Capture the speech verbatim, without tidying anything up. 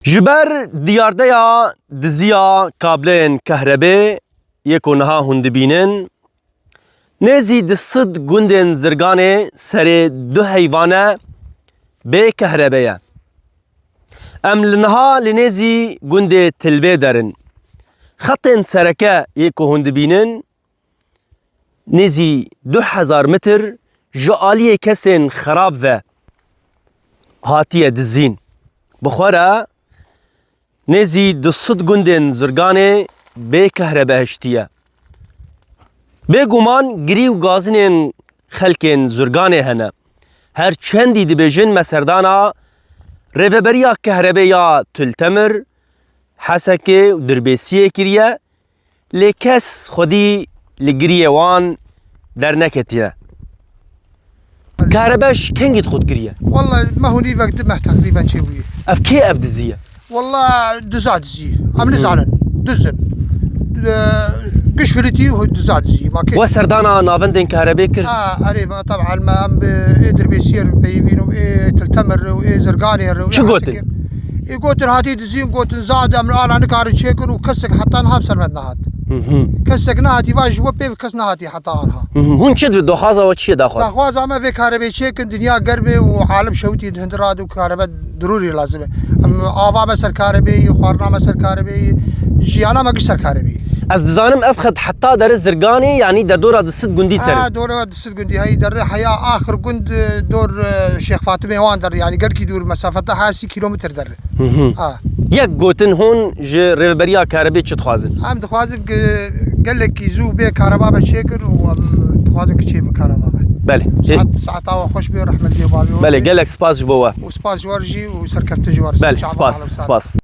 Ji ber diyardeya diziya kableyên kehrebê yê ku niha hûn dibînin, nêzî du sed gundên Zirganê serê du heyvane bê kehrebe ye. Em li niha li nêzî gundê Tilbê der in. Xetên sereke yê ku hûn dibînin, nêzî du hezar metr ji aliyê kesên xerab ve hatiye dizîn. Bi xwe re nêzî du sed gundên Zirganê bê kehrebe hiştiye. Bêguman girî û gazinên xelkên Zirganê hene. Her çendî dibêjin me serdana rêveberiya kehrebê ya Til Temir, Hesekê û Dirbêsiyê kiriye, lê kes xwedî li giriyê wan derneketiye. Kahrebeş kengî xwe kiriye? Wallahî me hûnî vek di meh teqrîben çêbûye. Ev kê ev dizî ye? Wallah duza dizî. Em nizanin. Dizin. Giş filîtî û duza dizî. Ma kê? We serdana navendên kahrebê kir? Ha, erê, me, taban me em bi ê Dirbêsiyê re peyivîn û ê Til Temir re û ê Zirganê re û ê Çi gotin? Hesekê re. Ê gotin hatî dizîn, gotin zad em li ala nikarin çêkin û kesek heta niha bi ser me nehat. Hı hı. Kesek nehatî va ji we pê kes nehatî heta anha. Hı hı. Hûn çi dibin? Doxaza we çi ye daxwaz? Daxwaza me vê karebê çêkin, dinya germ e û alim şewitî di hundir rad û karebe dirûrî lazim e. Em ava me ser karebê yî, xwarina me ser karebê yî, jiyana me giş ser karebê yî. Ez dizanim ev xet heta dere Zirganê, yanî derdora du sed gundî ser. Ha, dora du sed gundî heyî derê heya axir gund, e, dor, e, Şêx Fatimê wan derê, yanî gelkî dûr mesafete ha sî kîlometr derê. Hı hı. Ha. Yek gotin hûn ji rêveberiya karebê çi dixwazin? Em dixwazin ge-, gelekî zû bê kareba me çêkin û em dixwazin ki çêbin kareba me. Belê. Saet, saeta we xweş bê, rehmetê bavê we. Belê, gelek spas ji bo we. Û spas ji we re jî û serkeftin ji we re. Belê, çava spas, alem sar. Spas.